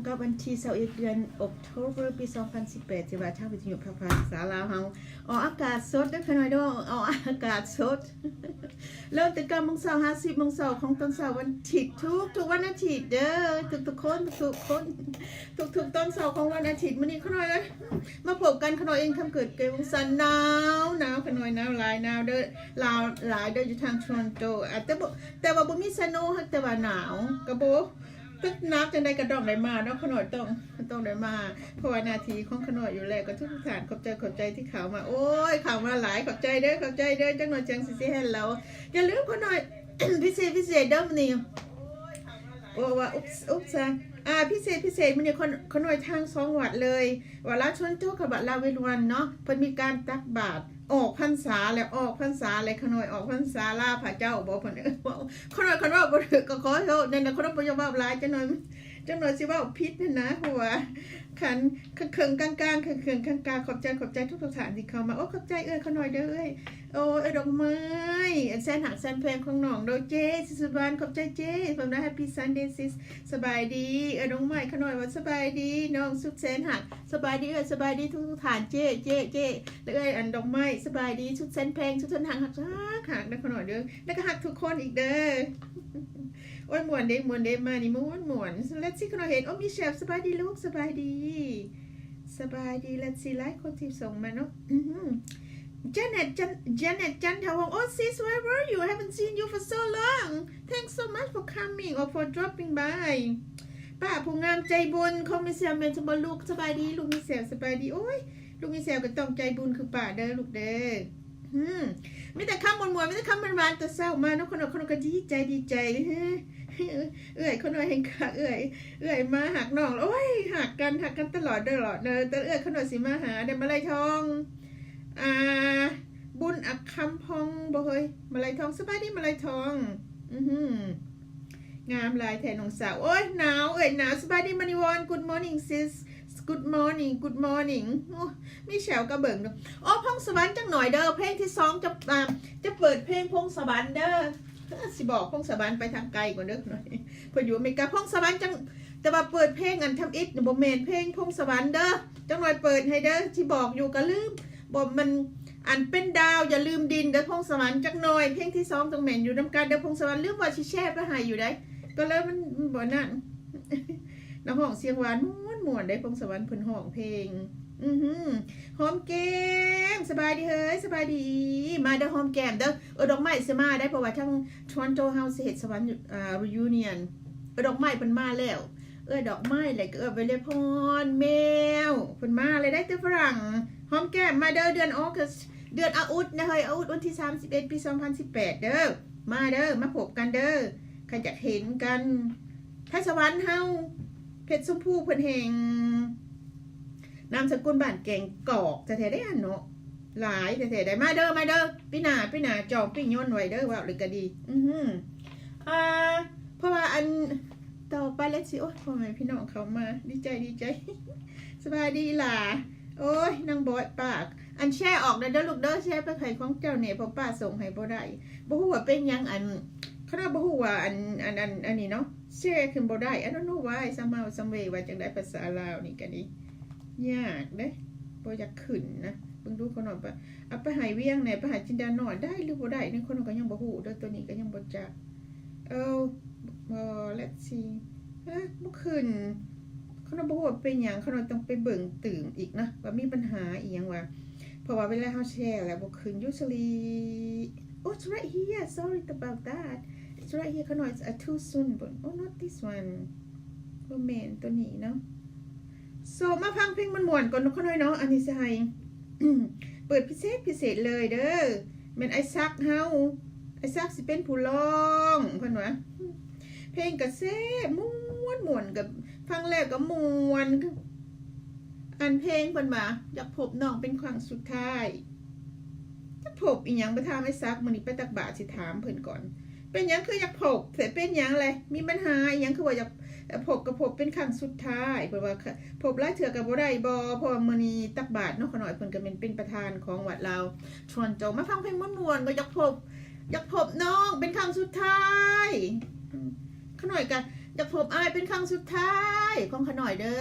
ກໍວັນທີຊາວເອັດ ເດືອນ October ປີສອງພັນສິບແປດ ທີ່ວ່າທາງວິທະຍຸພາກພາສາລາວເຮົາອອກອາກາດສົດເດີຂ້ານ້ອຍເດີ ອອກອາກາດສົດ ເລີ່ມແຕ່ເກົ້າໂມງເຊົ້າຫາສິບໂມງເຊົ້າຂອງຕອນເຊົ້າວັນອາທິດ ທຸກໆວັນອາທິດເດີ ທຸກໆຄົນ ທຸກໆຄົນ ທຸກໆຕອນເຊົ້າຂອງວັນອາທິດ. ມື້ນີ້ຂ້ານ້ອຍເອີຍ ມາພົບກັນ ຂ້ານ້ອຍເອງ ຄຳເກີດ ເກີດວົງສັນ. ໜາວ ໜາວ ຂ້ານ້ອຍໜາວຫຼາຍ ໜາວເດີ ຫຼາວຫຼາຍເດີ ຢູ່ທາງ Toronto ອາດຈະບໍ່ ແຕ່ວ່າບໍ່ມີ snow ຫາກແຕ່ວ່າໜາວ ກໍບໍ່ ເຖິງໜາວຈັ່ງໃດກໍຕ້ອງໄດ້ມາເນາະ ຂ້ານ້ອຍຕ້ອງ ຕ້ອງໄດ້ມາ ເພາະວ່າໜ້າທີ່ຂອງຂ້ານ້ອຍຢູ່ແລ້ວ. ກໍທຸກໆທ່ານ ຂອບໃຈ ຂອບໃຈທີ່ເຂົ້າມາ ໂອ້ຍ ເຂົ້າມາຫຼາຍ ຂອບໃຈເດີ ຂອບໃຈເດີ. ຈັກໜ່ອຍຈັ່ງຊິ ຊິເຫັນແລ້ວ ຢ່າລືມຂ້ານ້ອຍ ພິເສດ ພິເສດເດີມື້ນີ້ ໂອ້ ວ່າ ອຸບ ອຸບ ຊະ ອາ ພິເສດ ພິເສດມື້ນີ້ ຂ້ານ້ອຍທາງສອງວັດເລີຍ ວັດລາວ Toronto ກັບວັດລາວ Vaughan ເນາະ ເພິ່ນມີການຕັກບາດ ອອກພັນສາແລ້ວ ອອກພັນສາແລ້ວ ຂ້ານ້ອຍອອກພັນສາລາພະເຈົ້າບໍ ເພິ່ນເອີ້ນ ຂ້ານ້ອຍ ຂ້ານ້ອຍເວົ້າບໍ່ຖືກກໍຂໍໂທດ ນັ້ນນະ ຂ້ານ້ອຍບໍ່ຢາກເວົ້າຫຼາຍ ຈັກໜ່ອຍ ຈັກໜ່ອຍຊິເວົ້າຜິດຫັ້ນນະ ເພາະວ່າຄັນເຄິ່ງໆກາງໆ ເຄິ່ງໆກາງໆ. ຂອບໃຈ ຂອບໃຈທຸກໆທ່ານທີ່ເຂົ້າມາ ໂອ້ ຂອບໃຈເອື້ອຍຂ້ານ້ອຍເດີ ເອື້ອຍ ໂອ້ ເອື້ອຍດອກໄມ້ ອັນແສນຮັກແສນແພງຂອງນ້ອງເດີ ເຈ້ ສິດສຸດຫວານ ຂອບໃຈເຈ້ ເພິ່ນວ່າ Happy Sunday sis ສະບາຍດີ ເອື້ອຍດອກໄມ້ ຂ້ານ້ອຍວ່າ ສະບາຍດີນ້ອງສຸດແສນຮັກ ສະບາຍດີເອື້ອຍ ສະບາຍດີທຸກໆທ່ານ ເຈ້ ເຈ້ ເຈ້ ແລະເອື້ອຍອັນດອກໄມ້ ສະບາຍດີສຸດແສນແພງ ສຸດແສນຮັກ ຮັກ ຮັກ ຮັກເດີຂ້ານ້ອຍເດີ ແລະກໍຮັກທຸກຄົນອີກເດີ. ໂອ້ຍ ມ່ວນເດ້ ມ່ວນເດ້ ມານີ້ມ່ວນ ມ່ວນ Let's see ຂ້ານ້ອຍເຫັນ ໂອ້ ມີແຊວ ສະບາຍດີລູກ ສະບາຍດີ ສະບາຍດີ Let's see ຫຼາຍຄົນທີ່ສົ່ງມາເນາະ ອືຮຶ Janet ຈັນ Janet ຈັນທະວົງ Oh sis, where were you? I haven't seen you for so long. Thanks so much for coming or for dropping by. ປ້າຜູ້ງາມໃຈບຸນຂອງມີແຊວ ແມ່ນສະບໍລູກ? ສະບາຍດີລູກມີແຊວ ສະບາຍດີ. ໂອ້ຍ ລູກມີແຊວກໍຕ້ອງໃຈບຸນຄືປ້າເດີລູກເດີ. ອືມ ມີແຕ່ຄຳມ່ວນໆ ມີແຕ່ຄຳຫວານໆ ແຕ່ເຊົ້າມາເນາະ ຂ້ານ້ອຍ ຂ້ານ້ອຍກໍດີໃຈ ດີໃຈ. ເອື້ອຍ ຂ້ານ້ອຍແຮ່ງຄັກ ເອື້ອຍ ເອື້ອຍມາຮັກນ້ອງ ໂອ້ຍ ຮັກກັນ ຮັກກັນຕະຫຼອດ ຕະຫຼອດເດີ ແຕ່ເອື້ອຍຂ້ານ້ອຍຊິມາຫາເດີ. ມາໄລທອງ ອ່າ ບຸນ ອາຄຳພອງ ບໍ່ເຮີ້ຍ ມາໄລທອງ ສະບາຍດີມາໄລທອງ. ອືຮຶ ງາມຫຼາຍແທ້ນ້ອງສາວ. ໂອ້ຍ ໜາວ ເອື້ອຍໜາວ. ສະບາຍດີມະນີວອນ Good morning sis. Good morning Good morning. ໂອ້ ມີແຊວກໍເບິ່ງເດີ. ໂອ້ ພົງສະຫວັນຈັກໜ່ອຍເດີ ເພງທີສອງຈະ ອ່າ ຈະເປີດເພງພົງສະຫວັນເດີ. ຊິບອກພົງສະຫວັນໄປທາງໄກກ່ອນເດີໜ້ອຍ ເພິ່ນຢູ່ອາເມລິກາ. ພົງສະຫວັນຈັກ ແຕ່ວ່າເປີດເພງອັນທຳອິດນະ ບໍ່ແມ່ນເພງພົງສະຫວັນເດີ. ຈັກໜ່ອຍເປີດໃຫ້ເດີ ຊິບອກຢູ່ກໍລືມ. ບໍ່ ມັນ ອັນເປັນດາວຢ່າລືມດິນເດີ ພົງສະຫວັນຈັກໜ່ອຍ. ເພງທີສອງຕ້ອງແມ່ນຢູ່ນຳກັນເດີ ພົງສະຫວັນ. ລືມວ່າຊິແຊໄປໃຫ້ຢູ່ໃດ ກໍເລີຍມັນ ມັນບໍ່ນັ້ນ. ນັກຮ້ອງສຽງຫວານມ່ວນໆ ໄດ໋ ພົງສະຫວັນເພິ່ນຮ້ອງເພງ. ອືຮຶ ຫອມແກ້ມ ສະບາຍດີເຮີ້ຍ ສະບາຍດີ. ມາເດີ ຫອມແກ້ມເດີ. ເອີ ດອກໄມ້ຊິມາໄດ໋ ເພາະວ່າທາງ Toronto ເຮົາຊິເຮັດສະຫວັນ ອ່າ reunion. ເອີ ດອກໄມ້ເພິ່ນມາແລ້ວ ເອື້ອຍດອກໄມ້ ແລະກໍເອື້ອຍໄວເລພອນ ແມວ ເພິ່ນມາແລ້ວໄດ໋ ແຕ່ຝຣັ່ງ. ຫອມແກ້ມມາເດີ ເດືອນ August ເດືອນອາອຸດນະເຮີ້ຍ ອາອຸດວັນທີສາມສິບເອັດ ປີສອງພັນສິບແປດເດີ. ມາເດີ ມາພົບກັນເດີ ຂ້າຢາກເຫັນກັນ. ໄທສະຫວັນເຮົາ ເພັດຊົມພູເພິ່ນແຮ່ງ ນາມສະກຸນບ້ານແກງກອກແທ້ໆເດ້ຫັ້ນເນາະ ຫຼາຍແທ້ໆໄດ໋. ມາເດີ ມາເດີ ປີໜ້າ ປີໜ້າຈອງປີ້ຍົນໄວ້ເດີ ເວົ້າເລີຍກໍດີ. ອືຮຶ ອ່າ ເພາະວ່າອັນ ຕໍ່ໄປແລ້ວຊິ ໂອ້ຍ ພໍ່ແມ່ພີ່ນ້ອງເຂົ້າມາ ດີໃຈ ດີໃຈ. ສະບາຍດີຫຼ້າ. ໂອ້ຍ ນາງບອດປາກ ອັນແຊອອກແດ່ເດີລູກເດີ ແຊໄປໃຜຂອງເຈົ້າແດ່ ເພາະປ້າສົ່ງໃຫ້ບໍ່ໄດ້. ບໍ່ຮູ້ວ່າເປັນຫຍັງ ອັນ ຂະນ້ອຍບໍ່ຮູ້ວ່າ ອັນ ອັນ ອັນ ອັນນີ້ເນາະ ແຊຂຶ້ນບໍ່ໄດ້. I don't know why, somehow some way ວ່າຈັ່ງໃດ ພາສາລາວນີ້ກໍດີ ຍາກເດ້ ບໍ່ຢາກຂຶ້ນນະ. ເບິ່ງດູຂະນ້ອຍ ເອົາໄປໃຫ້ວຽງແດ່ ໄປໃຫ້ຈິນດານ້ອຍ ໄດ້ຫຼືບໍ່ໄດ້ນີ້ ຂະນ້ອຍກໍຍັງບໍ່ຮູ້ເດີ ໂຕນີ້ກໍຍັງບໍ່ຈັກ. ເອີ ເອີ let's see ຮະ ບໍ່ຂຶ້ນ. ຂະນ້ອຍບໍ່ຮູ້ວ່າເປັນຫຍັງ ຂະນ້ອຍຕ້ອງໄປເບິ່ງຕື່ມອີກນະ ວ່າມີບັນຫາອີ່ຫຍັງວ່າ ເພາະວ່າເວລາເຮົາແຊແລ້ວບໍ່ຂຶ້ນ usually. Oh, it's right here. Sorry about that. It's right here. ຂະນ້ອຍ it's, uh, too soon. Oh, not this one. ບໍ່ແມ່ນໂຕນີ້ເນາະ. So ມາຟັງເພງມ່ວນໆກ່ອນເນາະ ຂະນ້ອຍເນາະ. ອັນນີ້ຊິໃຫ້ ເປີດພິເສດ ພິເສດເລີຍເດີ ແມ່ນອ້າຍສັກເຮົາ. ອ້າຍສັກຊິເປັນຜູ້ຮ້ອງ ເພິ່ນວ່າ ເພງກໍແຊບ ມ່ວນໆ ກໍຟັງແລ້ວກໍມ່ວນ. ອັນເພງເພິ່ນວ່າ ຢາກພົບນ້ອງເປັນຄັ້ງສຸດທ້າຍ. ຢາກພົບອີ່ຫຍັງ ໄປຖາມອ້າຍສັກ ມື້ນີ້ໄປຕັກບາດ ຊິຖາມເພິ່ນກ່ອນ ເປັນຫຍັງຄືຢາກພົບ ເປັນຫຍັງແຫຼະ ມີບັນຫາອີ່ຫຍັງ ຄືວ່າຢາກ ເອີ ພົບກໍພົບເປັນຄັ້ງສຸດທ້າຍ. ເພິ່ນວ່າ ພົບຫຼາຍເທື່ອກໍບໍ່ໄດ້ບໍ ເພາະວ່າມື້ນີ້ຕັກບາດເນາະ ຂະນ້ອຍເພິ່ນກໍແມ່ນເປັນປະທານຂອງວັດລາວ Toronto. ມາຟັງເພງມ່ວນໆ ກໍຢາກພົບ ຢາກພົບນ້ອງເປັນຄັ້ງສຸດທ້າຍ. ຂະນ້ອຍກໍ ຈະພົບອ້າຍເປັນຄັ້ງສຸດທ້າຍຂອງຂ້ານ້ອຍເດີ.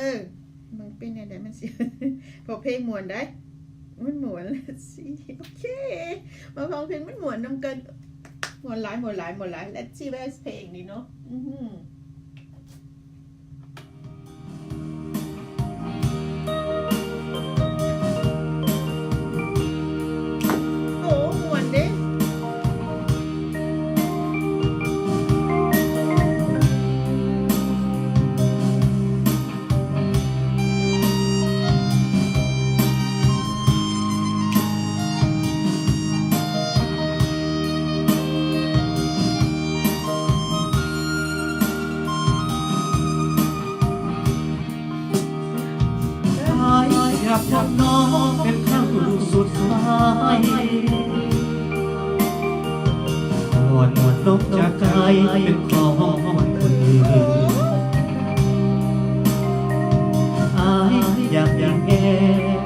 ມັນເປັນແນວໃດມັນຊິ ເພາະເພງມ່ວນໄດ໋ ມັນມ່ວນ. Let's see. ໂອເຄ ມາຟັງເພງມ່ວນໆນຳກັນ. ມ່ວນຫຼາຍ ມ່ວນຫຼາຍ ມ່ວນຫຼາຍ. Let's see where's ເພງນີ້ເນາະ. ອື ໂອ້ ມ່ວນເດ້. ອ້າຍຢາກພົບນ້ອງເປັນຄັ້ງສຸດທ້າຍ ກ່ອນນ້ອງຈາກໄກເປັນຂອງຄົນອື່ນ. ອ້າຍຢາກ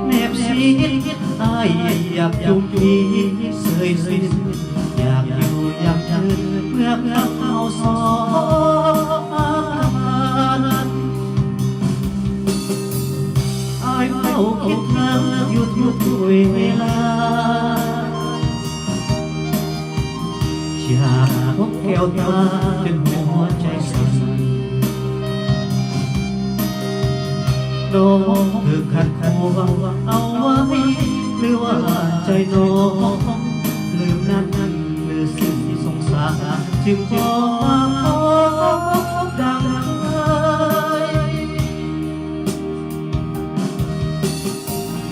ແນບຊິດ ອ້າຍຢາກຈູບຕີເຊີຍຊື່ນ ຢາກຢູ່ຢາກຢືນເມື່ອຄັ້ງເຮົາສອງ ອ້າຍເຝົ້າຄິດເຖິງຢູ່ທຸກເວລາ ຢາກພົບແກ້ວຕາຈົນຫົວໃຈສັ່ນ ນ້ອງຖືກຂັດຂວາງເອົາໄວ້ ຫຼືວ່າໃຈນ້ອງລືມນັ້ນ ຫຼືສິ້ນສົງສາ ຈຶ່ງບໍ່ມາພົບດັ່ງເຄີຍ.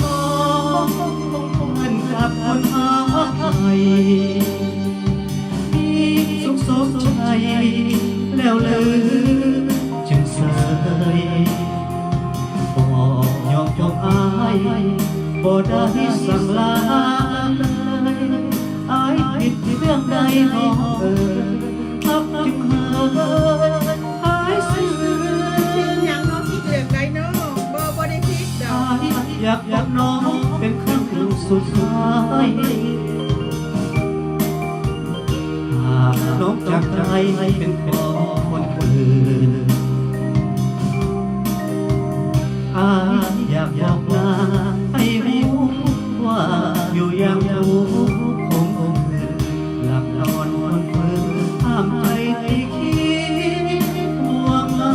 ນ້ອງຄົງເໝືອນກັບຄົນຮັກໃໝ່ ມີສຸກສົມໃຈແລ້ວຫຼືຈຶ່ງເຊີຍ ບໍ່ຍອມຈົບອ້າຍ ບໍ່ໄດ້ສັ່ງລາເລີຍ ອ້າຍຜິດເລື່ອງໃດນ້ອງເອີຍ ຮັກຈຶ່ງເຫີຍ ອ້າຍຊື່ນ. ຜິດຫຍັງເນາະ? ຜິດເລື່ອງໃດເນາະ? ບໍ່ ບໍ່ໄດ້ຜິດດອກ. ອ້າຍຢາກບອກນ້ອງເປັນຄັ້ງສຸດທ້າຍ ຫາກນ້ອງຈາກໄກເປັນຂອງຄົນອື່ນ ອ້າຍຢາກບອກນາງໃຫ້ຮູ້ວ່າ ຢູ່ຢ່າງທຸກຄົນອື່ນ ຫຼັບນອນຄົນຟື້ນ ຫ້າມໃຈທີ່ຄິດຫ່ວງນາ.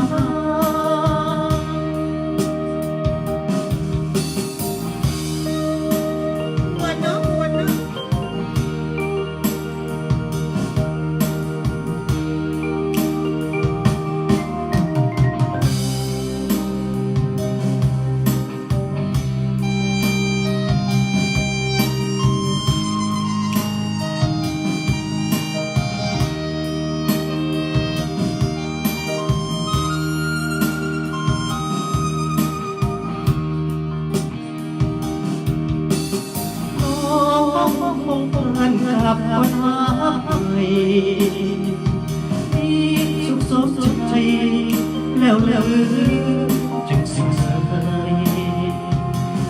ມ່ວນເນາະ ມ່ວນເນາະ. ນ້ອງຄົງເໝືອນກັບຄົນຮັກໃໝ່ ມີສຸກສົມໃຈແລ້ວຫຼືຈຶ່ງເຊີຍ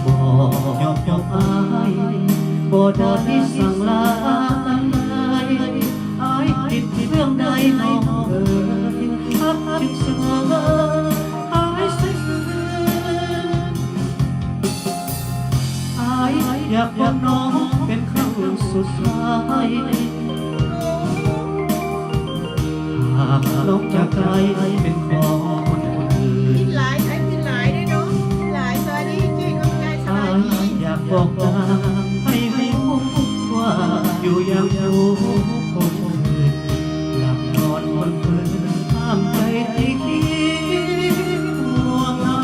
ບໍ່ຍອມຈົບອ້າຍ ບໍ່ໄດ້ສັ່ງລາເລີຍ ອ້າຍຜິດເລື່ອງໃດນ້ອງເອີຍ ຮັກຈຶ່ງເຊີຍ ອ້າຍຊື່ນ. ອ້າຍຢາກບອກນ້ອງເປັນຄັ້ງສຸດທ້າຍ ຫາກນ້ອງຈາກໄກເປັນຂອງຄົນອື່ນ ກິນຫຼາຍ ໃຊ້ກິນຫຼາຍເດ້ເນາະ ກິນຫຼາຍ. ສະບາຍດີເຈ້ ຂອບໃຈ ສະບາຍດີ. ອ້າຍຢາກບອກນາງໃຫ້ຮູ້ວ່າ ຢູ່ຢ່າງທຸກຄົນອື່ນ ຫຼັບນອນຄົນຟື້ນ ຫ້າມໃຈທີ່ຄິດຫ່ວງນາ.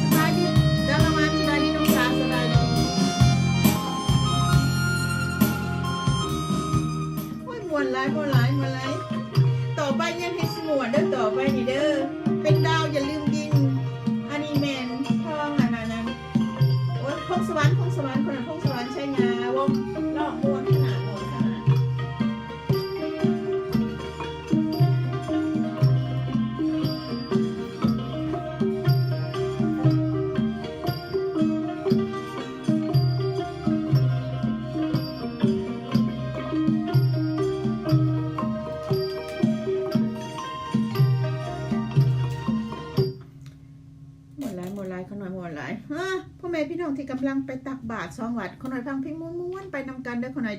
ສະບາຍດີດາລາວັນ ສະບາຍດີນ້ອງສາວ ສະບາຍດີ. ໂອ້ຍ ມ່ວນຫຼາຍ ມ່ວນຫຼາຍ ມ່ວນຫຼາຍ. ຕໍ່ໄປຍັງເຮັດຊິມ່ວນເດີ ຕໍ່ໄປນີ້ເດີ. ເປັນດາວຢ່າລືມດິນ. ອັນນີ້ແມ່ນເພິ່ນ ອັນນັ້ນ ໂອ້ຍ ເພິ່ນ ພົງສະຫວັນ ພົງສະຫວັນ ຄົນນັ້ນພົງສະຫວັນ ໄຊຍາວົງ ຮ້ອງມ່ວນຂະໜາດ ມ່ວນຂະໜາດ. ມ່ວນຫຼາຍ ມ່ວນຫຼາຍ ຂ້ານ້ອຍມ່ວນຫຼາຍ. ຮະ ພໍ່ແມ່ພີ່ນ້ອງທີ່ກຳລັງໄປຕັກບາດສອງວັດ ຂ້ານ້ອຍຟັງເພງມ່ວນໆ ໄປນຳກັນເດີ ຂ້ານ້ອຍ.